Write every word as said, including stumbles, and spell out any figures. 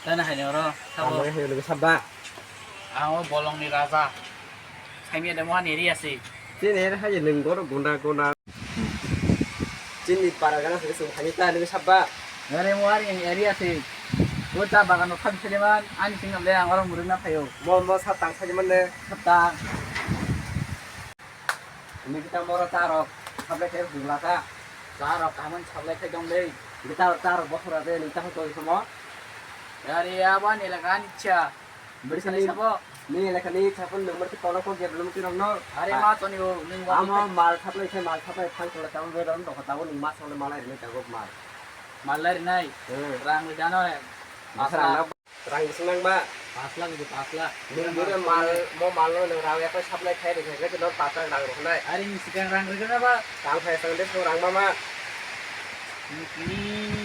Tana hai oro, sabo. Ang hai logi sabba. Ang o bolong ni raja. Saimia demo ani area si. Chini hai nung goro gunda gunda. Chini para gana se sung hani ta logi sabba. Are mo ari ni area si. O ta bagan no kham sele man ani sing le ang oro murina phayo. Mo mo sa tang sa man ne. Sa tang. Ini kita mora tarok, sablai khe hula ta. Tarok kaman sablai khe dong dei. Kita tarok bokhora de, ni ta to samo. Yari aba ni laga ni cha. Beri sani sabo. Ni laga ni cha pun nomor ki kono ko ge belum ki nomno. Are ma to ni o, ni wa. Amo mal sablai khe mal sablai thang kola tamo be dong to tamo ni ma sablai malai ni ta go mal. Malai nai. Hmm. Rang le jano. Masra na. Rang bising nang ba? Pash lakh itu, pash lakh. Nung bini mal, mo mal no nung rang ya koi supply khai rikha khe no pash lakh rang rok nai. Ari ni sikang rang rikha na ba? Tang khai sang de rang ma ma. Ni